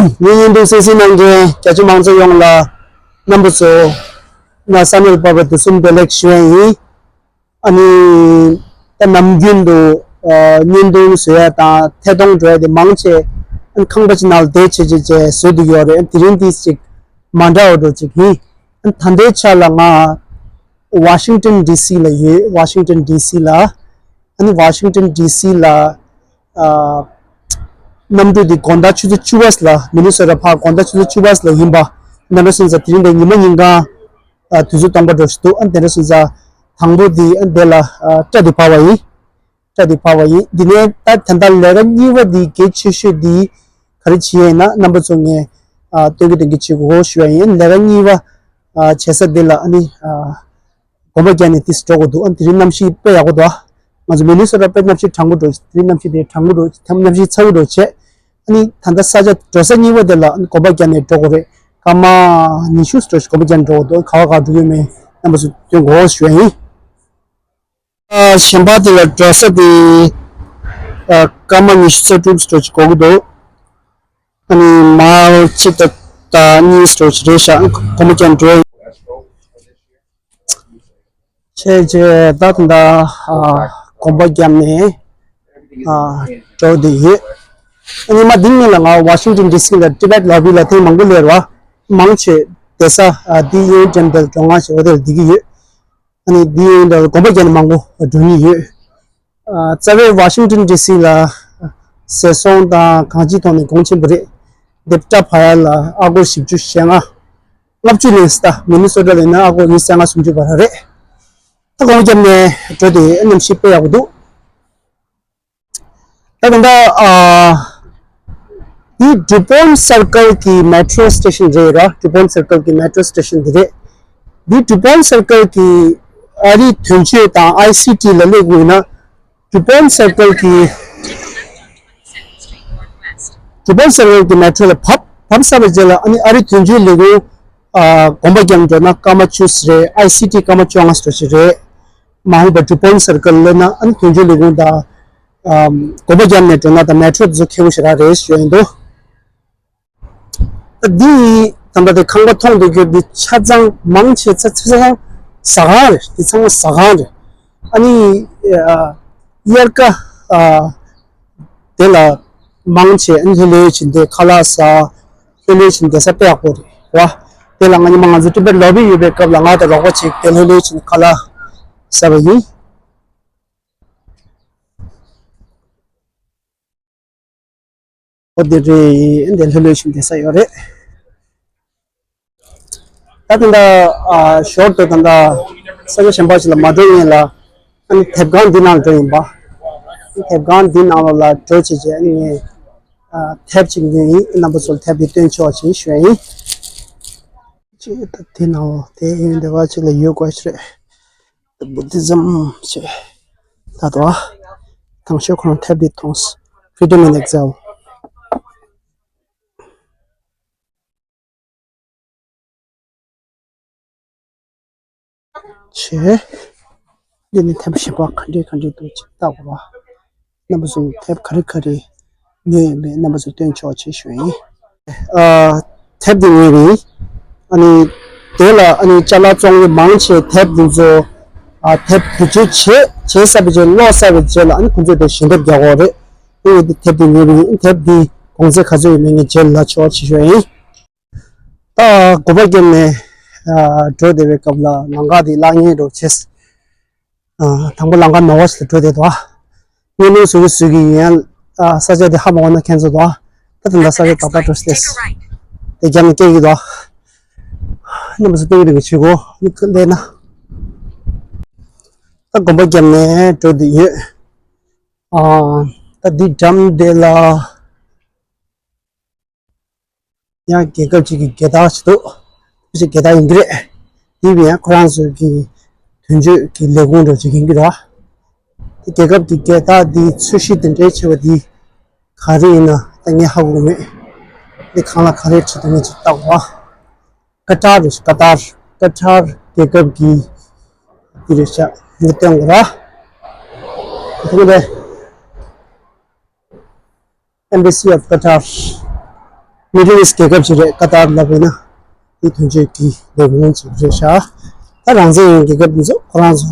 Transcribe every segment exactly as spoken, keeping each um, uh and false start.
ངའི་བརྙན་ཐུང་གསན་གཟིགས་གནང་མཁན་རྒྱ་ཆེ་མང་ཚོགས་ཡོངས་ལ་རྣམ་པ་ཚོ་ང་བསམ་ཡུལ་བབས་པ་དུས་གསུམ་བདེ་ལེགས་ཞུ་ཡ་ཡིན། ཨ་ནི་ད་ནམ་རྒྱུན་དུ་ཨ་བརྙན་ཐུང་བཟོ་ཡ་དང་ཐད་གཏོང་འགྲོ་ཡ་དེ་མང་ཆེ་ཨ་ནི་ཁང་པ་ཅིག་ནང་ལ་བསྡད་བྱས་བྱས་བྱས་བཟོས་བསྡད་ཡོད་རེད། ཨ་ནི་དེ་རིང་འདི་ཅིག་མ་འདྲ་བ་འདྲ་ཅིག་ཡིན། ཨ་ནི་ད་ལྟའི་ཆ་ལ་ང་ཝ་ཤིང་ཊོན་ཌི་སི་ལ་ཡོད། ཝ་ཤིང་ཊོན་ཌི་སི་ལ། ཨ་ནི་ཝ་ཤིང་ཊོན་ཌི་སི་ལ་ཨ་གནམ་གྲུ་འདི་དགོང་དག་ཆུ་ཚོད་བཅུ་པ་ལ་མི་ནི་སོ་ཊ་ཕར་དགོང་དག་ཆུ་ཚོད་བཅུ་པ་ལ་ཡིན་པ། ནམ་ར་སུན་ཙ་དེ་རིང་འདི་ཉི་མ་ཉིན་གང་ཨ་དུས་ཚོད་སྟོང་པ་འགྲོ་བཞིན་འདུག་ཨ་དེ་འདྲ་སོང་ཙང་དང་པོ་འདི་ཨ་འདི་ལ་ཨ་སྐྲ་འདི་བབས་པ་ཡིན། སྐྲ་འདི་བབས་པ་ཡིན། འདི་ནས་ད་ད་ལྟ་ལས་ཀ་གཉིས་པ་འདི་གལ་ཆེ་ཤོས་འདི་ག་རེ་བྱེད་ཡིན་ན་རྣམ་པ་ཚོ་ངས་ཨ་སྟོན་གི་སྟོན་གི་བྱེད་དགོས་ཞུ་ཡ་ཡིན། ལས་ཀ་གཉིས་པ་ཨ་བྱེད་ས་འདི་ལ་ཨ་ནི་ཨ་གོམ་པ་རྒྱག་ནས་ཏིས་འགྲོ་དགོས་འདུག་ཨ་དེ་རིང་གནམ་གཤིས་དཔེ་ཡག་པོ་འདུག་ང་ཚོ་མི་ནི་སོ་ཊ་དཔེ་གནམ་གཤིས་གྲང་པོ་འགྲོ། དེ་རིང་གནམ་གཤིས་དེ་གྲང་པོ་འགྲོ། གནམ་གཤིས་ཚ་པོ་འགྲོ་བྱས། ཨ་ནི་ད་ལྟ་ས་ཆ་འགྲོ་ས་གཉིས་པ་དེ་ལ་ཨ་ནི་གོམ་པ་རྒྱག་ནས་འགྲོ་དགོས་རེད། སྐར་མ་ཉི་ཤུ་འགྲོ་ཞིག་གོམ་པ་རྒྱག་ནས་འགྲོ་དགོས་འདུག་ག་བ་ག་འགྲོ་གི་ཡོད་མེད་རྣམ་པ་ཚོ་སྟོན་དགོས་ཞུ་ཡ་ཡིན། ཨ་གཞན་པ་དེ་ལ་འགྲོ་ས་དེ་ཨ་སྐར་མ་ཉི་ཤུ་རྩ་དྲུག་འགྲོ་ཞིག་འགོར་གི་འདུག་ཨ་ནི་མར་གཅིག་དང་གཉིས་འགྲོ་ཞིག་རེད་ཤག་གོམ་པ་རྒྱག་འགྲོ་ཡ་ཡིན། བྱས་རྗེས་ད་ད་ལྟ་ཨ་གོམ་པ་བརྒྱབ་ནས་ཨ་འགྲོ་བསྡད་ཡོད། ཉི་མ་འདི་གཉིས་ལ་ང་ཝ་ཤིང་ཊོན་ཌི་སི་ལ་ཊི་བེཊ་ལོ་བི་ལ་ཐེངས་མང་པོ་སླེབས་རེད་བ། མང་ཆེ་བསྡད་ས་ཨ་འདི་ཡུ་ཨེན་ཊེམ་པལ་འགྲོ་སྔ་ཞེས་པ་དེ་ལ་བསྡད་ཀྱི་ཡོད། ཨ་ནི་འདི་ཡུ་ཨེན་ཊེམ་པལ་གོམ་པ་བརྒྱབ་ནས་མང་པོ་འགྲོ་མྱོང་ཡོད། ཨ་རྩ་བའི་ཝ་ཤིང་ཊོན་ཌི་སི་ལ་ཟས་སོང་དང་གང་ཅིའི་ཐོག་ནས་གོང་ཆེན་པོ་རེད། འདི་སྐྲ་བབས་ཡ་ལ་ཨ་སྒོར་བཞི་བཅུ་ཞེ་ལྔ། ལྔ་བཅུ་ལོན་སི་ད་མི་ནི་སོ་ཊ་ལ་ཡིན་ན་ཨ་སྒོར་ཉི་ཤུ་རྩ་ལྔ་སུམ་ཅུ་བར་རེད། ད་གོང་བརྒྱབ་ནས་འགྲོ་དེ་གནམ་གཤིས་དཔེ་ཡག་པོ་འདུག་ད་ད་ལྟ་ཨ་འདི་ཌུ་པོན་སར་ཀལ་གྱི་མེ་ཊོ་སི་ཊེ་ཤན་རེད་ར། ཌུ་པོན་སར་ཀལ་གྱི་མེ་ཊོ་སི་ཊེ་ཤན་འདི་རེད། འདི་ཌུ་པོན་སར་ཀལ་གྱི་ཨ་རིའི་དོན་གཅོད་དང་ཨའི་སི་ཊི་ལ་སླེབས་དགོས་ན། ཌུ་པོན་སར་ཀལ་གྱི་ཌུ་པོན་སར་ཀལ་གྱི་མེ་ཊོ་ལ་བབས། བབས་ཚར་བའི་རྗེས་ལ་ཨ་ནི་ཨ་རིའི་དོན་གཅོད་ལས་ཁུངས་ཨ་གོམ་པ་རྒྱབ་འགྲོ་ན་སྐར་མ་བཅུ་རེད། ཨའི་སི་ཊི་སྐར་མ་བཅོ་ལྔ་ཙམ་ཞིག་རེད། མ་འོངས་པ་ཌུ་པོན་སར་ཀལ་སླེབས་ན་ཨ་ནི་དོན་གཅོད་ལས་ཁུངས་དང་ཨ་གོམ་པ་རྒྱབ་ནས་འགྲོ་ན་ད་མེ་ཊོ་དེ་ཚོ་ཁེ་པོ་ཞེ་དྲག་རེད་ཞུ་ཡ་ཡིན་འདུག་འདི་ད་ལྟ་དེ་ཁང་པ་མཐོང་འདུག་རྒྱུ་འདི་ཆ་ཚང་མང་ཆེ་ཆ་ཆ་ཚང་ཟ་ཁང་རེད། འདི་ཚང་མ་ཟ་ཁང་རེད། ཨ་ནི་ཨ་དབྱར་ཁ་ཨ་དེ་ལ་མང་ཆེ་ཨ་ནི་ལྷོད་ལྷོད་བྱས་འདི་ཁ་ལག་ཟ། ལྷོད་ལྷོད་བྱས་འདི་ས་དཔེ་ཡག་པོ་རེད་བ། དེ་ལ་ང་ཉི་མ་ང་ཚོ་ཊི་བེཊ་ལོ་བི་ཡོད་པའི་སྐབས་ལ་ང་དང་རོགས་པ་ཅིག་དེ་ལྷོད་ལྷོད་བྱས་ཁ་ལག་ཟ་བ་ཡིན། ཨོ་དེ་རེད། འདི་ལྷོད་ལྷོད་བྱས་བསྡད་ས་ཡོད་རེད། ད་ད་ལྟ་ཨ་ཞོར་དུ་ད་ལྟ་ས་ཆ་གཞན་པ་ཞིག་ལ་མ་འགྲོ་སྔོན་ལ་ཨ་ནི་དེབ་ཁང་འདི་ནང་འགྲོ་ཡིན་པ། དེབ་ཁང་འདི་ནང་ལོགས་ལ་འགྲོ་བྱས་བྱས་ཨ་ནི་ངས་ཨ་དེབ་ཅིག་ཉོས་ཡིན། རྣམ་པ་ཚོར་དེབ་འདི་སྟོན་ཆོག་ཅེས་ཞུ་ཡ་ཡིན། ཅེས་ད་དེ་ནང་ལོགས་དེ་ཡིན་འདི་བ་ཅིག་ལ་ཡོད་དགོས་ཤེས་རེད། Buddhism ཞེས་ད་དོ། དང་ཤོས་ཁོ་རང་དེབ་འདི་མཐོང་སོང་། Freedom in Exile། བྱས། འདི་ནི་དེབ་གཞན་པ་ག་འདྲས་ག་འདྲས་འདུག་ཅིག་ལྟ་དགོས་པ། རྣམ་པ་ཚོ་དེབ་ག་རེ་ག་རེ་ཉོས་ཡོད་མེད་རྣམ་པ་ཚོ་སྟོན་ཆོག་ཅེས་ཞུ་ཡིན། ཨ་དེབ་འདི་ཉོས་རེད། ཨ་ནི་དེ་ལ་ཨ་ནི་ཅ་ལག་བཙོང་མཁན་མང་ཆེ་དེབ་འདི་ཚོ་ཨ་དེབ་བེད་སྤྱོད་བྱེད་བྱེད་ཚར་བའི་རྗེས་ཀློག་ཚར་བའི་རྗེས་ལ་ཨ་ནི་ཁོང་ཚོས་དེ་ཞལ་འདེབས་རྒྱག་གི་རེད། ཨ་ནི་དེབ་འདི་ཉོས་རེད། དེབ་འདི་གོང་ཚད་ག་ཚོད་ཡོད་མེད་ངས་རྗེས་ལ་ལབ་ཆོག་ཅེས་ཞུ་ཡིན། ད་གོམ་པ་བརྒྱབ་ནས་ཨ་འགྲོ་བསྡད་པའི་སྐབས་ལ་ལམ་ཁ་དེ་བརླག་ཉེན་འདྲ་བྱས། ཨ་དང་པོ་ལམ་ཁ་ནོར་བ་ཞིག་ལ་འགྲོ་བསྡད་འདུག་བརྙན་ཐུང་བཟོ་གི་བཟོ་གི་ཡིན་ཡང་ཨ་ས་ཆ་དེ་ཧ་མ་གོ་ན་ཁྱེད་ཚོ་འདུག་ད་དེ་འདྲ་ས་ཆ་ཏག་ཏག་འགྲོ་སྲིད། དེ་རྒྱབ་ནས་སྐྱེལ་གི་འདུག་རྣམ་པ་ཚོ་སྟོན་གི་འདུག་གི་བྱེད་སྒོ་ནི་ཀུན་ལས་ན། ད་གོམ་པ་བརྒྱབ་ནས་འགྲོ་བསྡད་ཡོད། ཨ་ད་འདི་འགྲམ་དེ་ལ། ཡང་རྒྱལ་ཁབ་ཅིག་གི་རྒྱལ་དར་ཞིག་འདུག་ཅིག་རྒྱལ་དར་ཡིན་གྱི་རེད། དེ་བས་ཡང་ཁོ་རང་ཚོ་གི་དོན་གཅོད་ཀྱི་ལས་ཁུངས་འདྲ་ཅིག་ཡིན་གྱི་རེད། དེ་རྒྱལ་ཁབ་ཀྱི་རྒྱལ་དར་འདི་ཚོས་གཞི་དེ་འདྲའི་ཆེ་བ་འདི་ག་རེ་ཡིན་ན་ད་ངས་ཧ་གོ་གི་མེད། འདི་གང་ལ་ག་རེ་བྲིས་འདུག་ངས་ཅིག་བལྟ་དགོས། ཀ་ཏར་རེད། ཀ་ཏར། ཀ་ཏར་རྒྱལ་ཁབ་ཀྱི་འདི་རེད་ཤག་འདི་སྟོན་དགོས་ར། དེ་ནས་Embassy of Qatar། མི་ཌལ་ཨིསཊ་རྒྱལ་ཁབ་ཅིག་རེད། ཀ་ཏར་ལབ་ཡིན་ན་དེ་དོན་གཅོད་ཀྱི་ལས་ཁུངས་ཅིག་རེད་ཤག་ད་རང་བཙན་ཡོད་རྒྱལ་ཁབ་འདི་ཚོ་ཁོ་རང་ཚོ་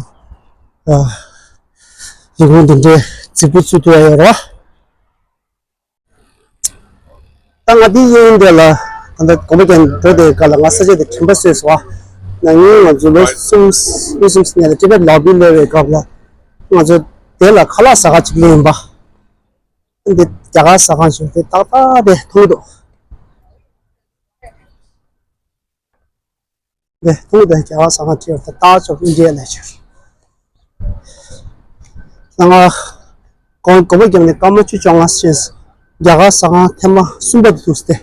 ཨ་ལས་ཁུངས་འདི་འདྲའི་རྫིག་པོ་བཙུགས་ཐུབ་ཡ་ཡོད་རེད་བ། ད་ང་འདི་གཡས་གཡོན་དེ་ལ་ད་ལྟ་དགོན་པ་རྒྱག་འགྲོ་དེའི་སྐབས་ལ་ང་ས་ཆ་དེ་དྲན་པ་གསོས་སོང་བ། ན་ནིང་ང་ཚོ་ལོ་གསུམ་གཉིས་གསུམ་ནས་ལ་ཊི་བེཊ་ལག་འབུལ་སླེབས་པའི་སྐབས་ལ་ང་ཚོ་དེ་ལ་ཁ་ལག་ཟ་ཁང་ཅིག་སླེབས་ཡིན་པ། འདི་རྒྱ་གར་ཟ་ཁང་ཞིག་དེ་ཏག་ཏག་དེ་མཐོང་གི་འདུག་དེ་མཐོང་གི་འདུག་རྒྱ་གར་ཟ་ཁང་བྲིས་པ་དེ་ཏག་ཅོག་ཨིན་ཌི་ཡ་ལས་བྱུང་། ད་ང་དགོན་དགོན་པ་རྒྱབ་ནས་སྐར་མ་བཅུ་བཅོ་ལྔ་ཕྱིན་རྒྱ་གར་ཟ་ཁང་ཐེངས་མ་གསུམ་པ་དེ་འདུག་སྟེ།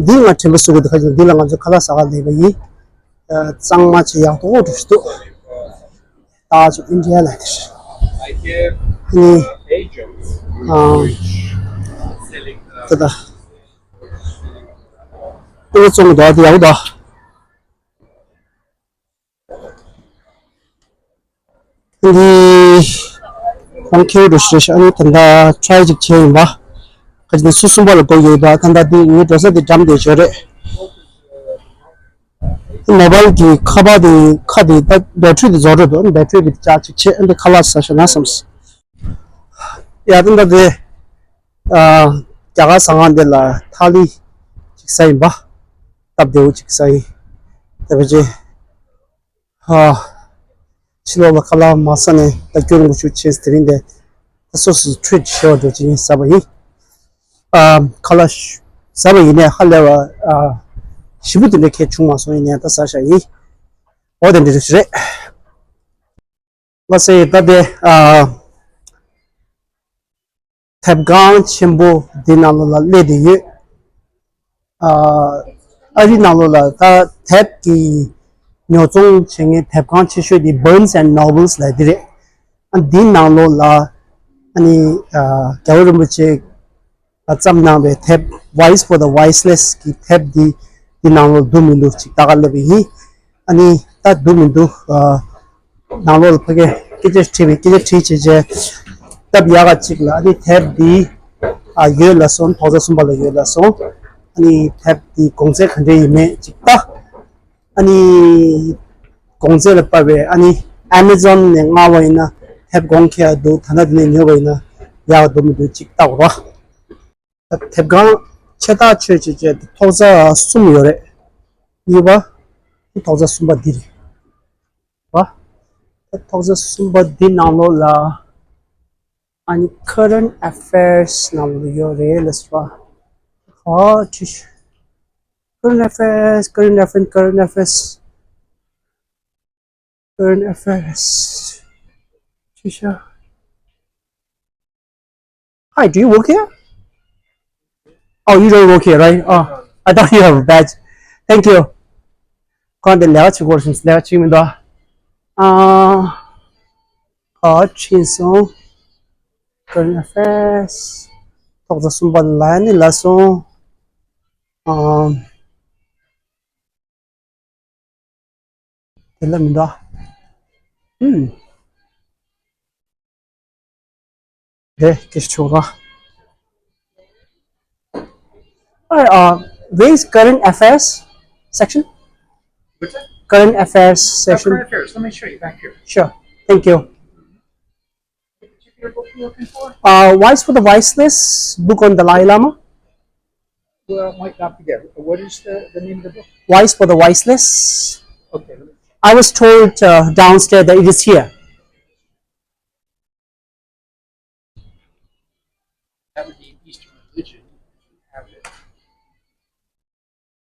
འདི་ང་དྲན་པ་གསོས་ཀྱི་འདུག་ཁ་ཅིག་འདི་ལ་ང་ཚོ་ཁ་ལག་ཟ་ག་སླེབས་པ་ཡིན། གཙང་མ་ཅིག་ཡག་པོ་འགྲོ་ཞིག་འདུག་ད་ཅིག་ཨིན་ཌི་ཡ་ལ་དེར། ནི། ཨ། ད་ད། ཨ་ནི་བཙོང་གི་འདུག་དེ་ཡག་པོ་འདུག་འདི། ཁོང་ཁེའུ་འགྲོ་ཞིག་རེད་ཤག་ཨ་ནི་ད་ལྟ་ཊི་རའི་ཅིག་བྱས་ཡིན་པ། ཁ་ཅིག་ནི་སོ་གསུམ་པ་ལ་སྒོ་ཡོད་པ་ད་ལྟ་འདི་ངའི་འགྲོ་ས་འདི་འགྲམ་དེ་ཞོར་རེད། མོ་བལ་གྱི་ཁ་པར་དེ་ཁ་དེ་ད་བེ་ཊི་རི་དེ་རྫོགས་འགྲོ་འདུག་བེ་ཊི་རི་དེ་ཅག་ཅིག་བྱས་ཨ་འདི་ཁ་ལག་ཟ་ཤག་ན་བསམས། ཡ་ད་ལྟ་དེ་ཨ་རྒྱ་གར་ཟ་ཁང་དེ་ལ་ཐ་ལི་ཅིག་ཟ་ཡིན་པ། སྟབས་བདེ་བོ་ཅིག་ཟ་ཡིན། དེ་བས་ཅི། ཨ། ཕྱི་ལོགས་ལ་ཁ་ལག་མ་ཟ་ནས་ད་རྒྱུན་རིང་པོ་ཞིག་བྱས་དེ་རིང་དེ་ད་སོ་སོའི་ཊི་རིཊ་ཞེ་པོ་འདྲ་ཅིག་ཡིན་ཟ་བ་ཡིན། ཨ། ཁ་ལག་ཟ་བ་ཡིན་ནའི་ཧ་ལས་པ་ཨ། ཞིམ་པོ་དེ་འདྲ་གང་ཡང་བྱུང་མ་སོང་ཡིན་ནའི་ད་ཟ་ཤག་ཡིན། འོ་དེ་འདྲ་ཞིག་རེད། ལགས་སེ་ད་དེ་ཨ། དེབ་ཁང་ཆེན་པོ་འདི་ནང་ལོགས་ལ་སླེབས་བསྡད་ཡོད། ཨ་ཨ་རི་ནང་ལོགས་ལ་ད་དེབ་ཀྱི་ཉོ་ཚོང་བྱེད་མཁན་དེབ་ཁང་ཆེ་ཤོས་དེ་Barnes and Nobles ལབ་དེ་རེད། ཨ་འདི་ནང་ལོགས་ལ་ཨ་ནི་ཨ་རྒྱལ་བ་རིན་པོ་ཆེ་བརྩམས་གནང་བའི་དེབ་Voice for the Voiceless གི་དེབ་འདི་འདི་ནང་ལོགས་འདུག་མི་འདུག་ཅིག་ལྟ་ག་སླེབས་པ་ཡིན། ཨ་ནི་ད་འདུག་མི་འདུག་ཨ་ནང་ལོགས་ལ་ཕ་གིར་སྐད་ཆ་དྲིས་པའི་སྐད་ཆ་དྲིས་བྱས་བྱས་སྟབས་ཡག་ག་ཅིག་ལ་ཨ་ནི་དེབ་འདི་ཨ་ཡོད་ལབ་སོང་། ཐོག་ས་གསུམ་པ་ལ་ཡོད་ལབ་སོང་། ཨ་ནི་དེབ་འདི་གོང་ཚད་ག་འདྲས་ཡིན་མེད་ཅིག་ལྟ། ཨ་ནི་གོང་ཚད་ལ་དཔག་པའི་ཨ་ནི་Amazon ནས་མངགས་པ་ཡིན་ན་དེབ་གོང་ཁེ་ཡ་འདུག་ད་ལྟ་འདི་ནས་ཉོས་པ་ཡིན་ན་ཡག་འདུག་མི་འདུག་ཅིག་ལྟ་དགོས་ར། དེབ་ཁང་ཆེ་ཐག་ཆོད་ཅིག་བྱས་ཏེ་ཐོག་ས་གསུམ་ཡོད་རེད། གཉིས་པ། ཐོག་ས་གསུམ་པ་འདི་རེད་བ། ཐོག་ས་གསུམ་པ་འདི་ནང་ལོགས་ལ་ཨ་ནི་Current Affairs ནང་ལོགས་ཡོད་རེད་ལབ་སོང་བ། ཨོ་ཁྲི་ཤ། Current Affairs, Current Affairs, Current Affairs, Current Affairs. ཁྲི་ཤ། Hi, do you work here? Oh, you don't work here, right? Oh, I thought you have a badge. Thank you. གང་དེ་ལས་ཀ་བྱེད་དགོས་རེད་ཟེར་ལས་ཀ་བྱེད་ཀྱི་མི་འདུག་ཨ། ཨ། ཁ་ཕྱིན་སོང་། Current Affairs. ཐོག་ས་གསུམ་པ་ལ་ནི་ལ་སོང་། ཨ། དེ་ལ་མི་འདུག་ཨ། ཧུམ། དེ་སྐད་ཆ་ཆོག་ར། Hi, uh, where is Current Affairs section? Which one? Current Affairs Uh, section. Current Affairs. Let me show you back here. Sure. Thank you. What particular book you looking for? Uh, Voice for the Voiceless, book on Dalai Lama. Well, it might not be there. What is the, the name of the book? Voice for the Voiceless. Okay, let me I was told uh, downstairs that it is here. That would be Eastern religion. Have it.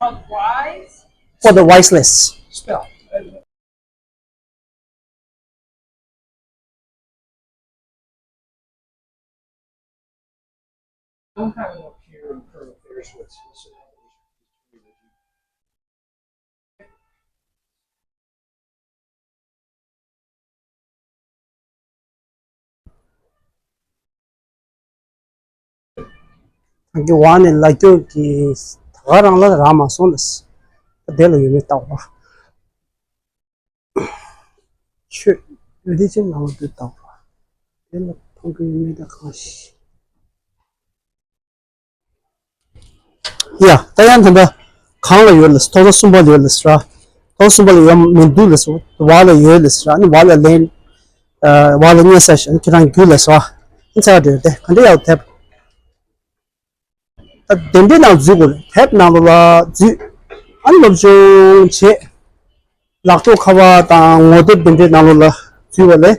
Called Wise? For the Voiceless. Spell. Don't have enough here in current affairs with specific religion. ཐང་གི་ཝང་ནས་ལ་སྐྱོ་གི་ད་ག་རང་ལ་རག་མ་སོང་ལ། དེ་ལ་ཡོད་མེད་ལྟ་བ། ཆོས་འདི་ཅན་ནང་དུ་ལྟ་བ། དེ་ལ་མཐོང་གི་ཡོད་མེད་ད་གང་ཤེས། ཡ། ད་ཡང་ད་ལྟ་གང་ལ་ཡོད་ལ་ཐོག་ས་གསུམ་པ་ལ་ཡོད་ལ་ཟེར། ཐོག་ས་གསུམ་པ་ལ་ཡོད་མི་འདུག་ལ་ཟེར། བ་ལ་ཡོད་ལ་ཟེར། ཨ་ནི་བ་ལ་ལེན། བ་ལ་རྙེད་ས་ཞིག་ཁྱེད་རང་རྒྱུད་ལ་ཟེར། ཨ་ནི་ཚ་བ་འདྲེ་དེ་ག་འདྲ་ཡག་དེབ། ད་དེ་འདྲའི་ནང་འཛུལ་དགོས་རེད། དེབ་ནང་ལོགས་ལ་འཛུལ། ཨ་ནི་སློབ་སྦྱོང་བྱེད། ལག་ཐོག་ཁ་པར་དང་ངོ་དེབ་དེ་འདྲའི་ནང་ལོགས་ལ་འཛུལ་བ་ལས།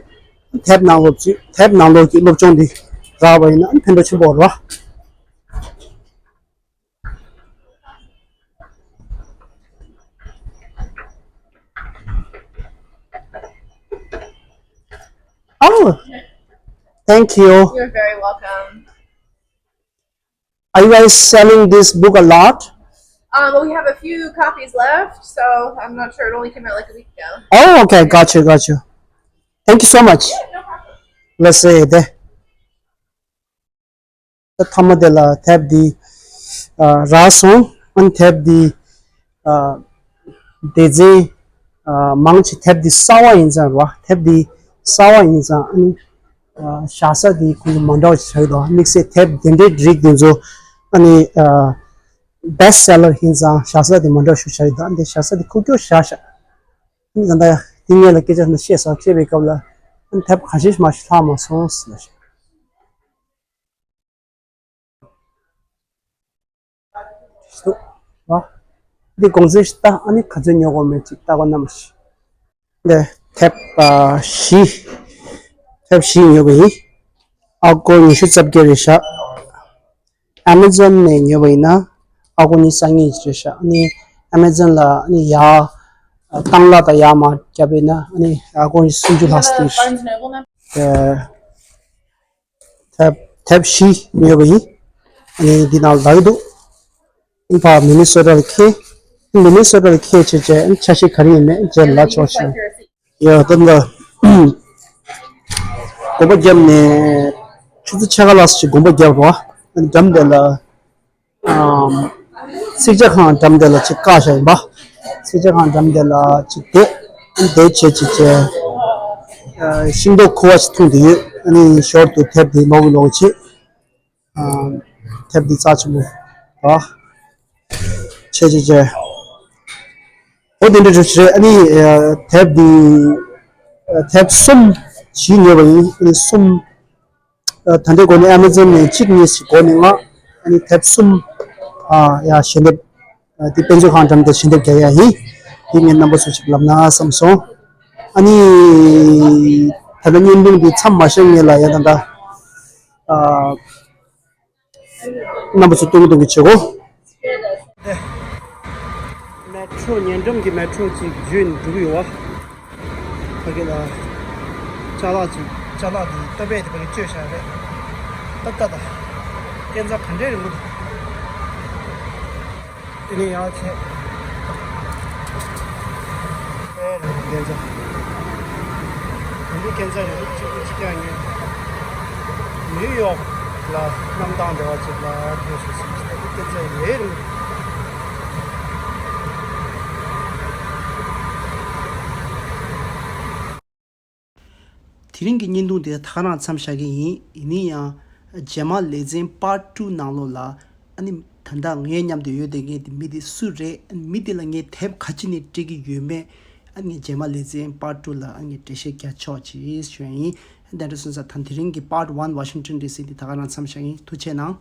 དེབ་ནང་ལོགས་འཛུལ། དེབ་ནང་ལོགས་ཀྱི་སློབ་སྦྱོང་འདི་རག་པ་ཡིན་ན་ཨ་ནི་ཕན་ཐོགས་ཆེན་པོ་རེད་བ། Oh, thank you. You're very welcome. Are you guys selling this book a lot? Um, well, we have a few copies left, so I'm not sure. It only came out like a week ago. Oh, okay. Got you, got you. Thank you so much. Yeah, no problem. Let's say there. ད་མཐའ་མ་དེ་ལ་དེབ་འདི་ཨ་རག་སོང་། ཨ་ནི་དེབ་འདི་ཨ་སྡེ་ཚན་ཨ་མང་ཆེ་དེབ་འདི་གསར་པ་ཡིན་ཙང་རེད་བ། དེབ་འདི་གསར་པ་ཡིན་ཙང་ཨ་ནི་ཨ་བཞག་ས་འདི་ཁོང་ཚོ་མ་འདྲ་བ་ཞིག་བཞག་ཡོད་དོ། དམིགས་བསལ་དེབ་དེ་འདྲའི་རིགས་འདི་ཚོ་ཨ་ནི་ཨ་best seller ཡིན་ཙང་བཞག་ས་འདི་མ་འདྲ་བ་ཞིག་བཞག་ཡོད་དོ། ཨ་ནི་དེ་བཞག་ས་འདི་ཁུག་ཀྱོག་བཞག་ཤག་ཨ་ནི་ད་ལྟ་འདི་སྔོན་ལ་སྐད་ཆ་འདི་བཤད་སོང་། བཤད་པའི་སྐབས་ལ་ཨ་ནི་དེབ་ག་ཤེད་མ་ཤེད་ལྷག་མ་སོང་ཟེར་ལབ་ཤག་འདུག་བ། འདི་གོང་ཚད་ཞིག་ལྟ། ཨ་ནི་ག་ཚོད་ཉོ་དགོས་མེད་ཅིག་ལྟ་གོ་གནམ་ཞིག་འདི་དེབ་ཨ་བཞི། དེབ་བཞི་ཉོས་པ་ཡིན། ཨ་སྒོར་ཉི་ཤུ་རྩ་བརྒྱད་རེད་ཤག Amazon ནས་ཉོས་པ་ཡིན་ན་ཨ་སྒོར་ཉི་ཤུ་རྩ་གཉིས་རེད་ཤག་ཨ་ནི་Amazon ལ་ཨ་ནི་ཡར་ཨ་བཏང་གླ་དང་ཡར་མར་བརྒྱབ་པ་ཡིན་ན་ཨ་ནི་ཨ་སྒོར་ཉི་ཤུ་སུམ་ཅུ་ལྷག་ཙམ་རེད་ཤག་དེབ་དེབ་བཞི་ཉོས་པ་ཡིན། ཨ་ནི་འདི་ནང་ལ་ཡོད་འདུག་ཨིན་ཕ་མི་ནི་སོ་ཊ་ལ་འཁེལ། མི་ནི་སོ་ཊ་ལ་འཁེལ་བྱས་བྱས་ཨ་ནི་ཆ་ཤས་ག་རེ་ཡིན་མེད་རྗེས་ལ་ལབ་ཆོག་ཤག་ཡ་ད་ལྟ་གོམ་པ་བརྒྱབ་ནས་ཆུ་ཚོད་ཕྱེད་ཀ་ལྷག་ཙམ་ཅིག་གོམ་པ་བརྒྱབ་རོགས། ཨ་ནི་འགྲམ་དེ་ལ་ཨམ་ཚིག་ཇ་ཁང་འགྲམ་དེ་ལ་ཅིག་བཀག་བཞག་ཡིན་པ། ཚིག་ཇ་ཁང་འགྲམ་དེ་ལ་ཅིག་བསྡད། ཨ་ནི་བསྡད་བྱས་བྱས་བྱས་ཨ་ཤིང་ཏོག་ཁུ་བ་ཅིག་འཐུང་བསྡད་ཡོད། ཨ་ནི་ཞོར་དུ་དེབ་དེ་ཀློག་ཀློག་བྱེད། ཨ་དེབ་འདི་རྩ་ཆེན་པོ་རེད། བྱས་བྱས་བྱས། འོ་དེ་འདྲ་རེད་བྱས། ཨ་ནི་ཨ་དེབ་འདི་ཨ་དེབ་གསུམ་ཞིག་ཉོས་པ་ཡིན། ཨ་ནི་གསུམ་ཨ་ད་ལྟའི་སྒོ་ནས་Amazon ནས་གཅིག་གཉིས་ཤིག་གོ་ནས་ང་ཨ་ནི་དེབ་གསུམ་ཨ་ཡ་ཞལ་འདེབས་ཨ་འདི་དཔེ་མཛོད་ཁང་འགྲམ་དུ་ཞལ་འདེབས་རྒྱག་ཡ་ཡིན། འདི་ངས་རྣམ་པ་ཚོ་ཞིག་ལབ་ན་བསམ་སོང་། ཨ་ནི་ད་ལྟ་བརྙན་ཐུང་འདི་མཚམས་མ་བཞག་སྔོན་ལ་ཡ་ད་ལྟ་ཨ་རྣམ་པ་ཚོ་སྟོན་གི་སྟོན་གི་བྱེད་གོ། མེ་ཊྲོ་ཉེ་འགྲམ་གྱི་མེ་ཊྲོ་ཅིག་བརྒྱུད་ནས་འགྲོ་གི་ཡོད་བ། ཕ་གི་ལ་ཅ་ལག་ཅིག་ཅ་ལག་འདི་ཏོ་པས་དེ་ཕ་གི་བཅོས་བཞག་རེད། ཏག་ཏག་ཏག་སྐས་འཛེག་ག་འདྲས་རིང་པོ་འདུག་དེ་ནས་ཡང་ཆེ། ཨེ་རེད་སྐས་འཛེག་དེ་འདྲའི་སྐས་འཛེག་རིང་པོ་གཅིག་པུ་གཅིག་རྐྱང་ཡིན། ནིའུ་ཡོག་ལ་གནམ་ཐང་འདྲ་བ་ཅིག་ལ་ཐོན་སོང་ཟེར་གྱི་སྐད་ཆ་ཡོད་རེད། དེ་རིང་གི་བརྙན་ཐུང་དེ་ད་ག་རང་མཚམས་བཞག་གི་ཡིན། ཡིན་ན་ཡང་རྗེས་མ་ལེ་ཚན་པཱར་ཊུ་ནང་ལོགས་ལ་ཨ་ནི་ད་ལྟ་ངའི་མཉམ་དུ་ཡོད་བསྡད་མཁན་དེ་མི་དེ་སུ་རེད། ཨ་ནི་མི་དེ་ལ་ངས་དེབ་ག་ཅི་ནས་སྤྲད་ཀྱི་ཡོད་མེད། ཨ་ནི་རྗེས་མ་ལེ་ཚན་པཱར་ཊུ་ལ་ཨ་ནི་འགྲེལ་བཤད་རྒྱག་ཆོག་ཅེས་ཞུ་ཡ་ཡིན། དེ་འདྲ་སོང་ཙང་ད་དེ་རིང་གི་པཱར་ཊུ་ཝན་ཝ་ཤིང་ཊོན་ཌི་སི་འདི་ད་ག་རང་མཚམས་བཞག་ཡིན། ཐུགས་རྗེ་གནང་།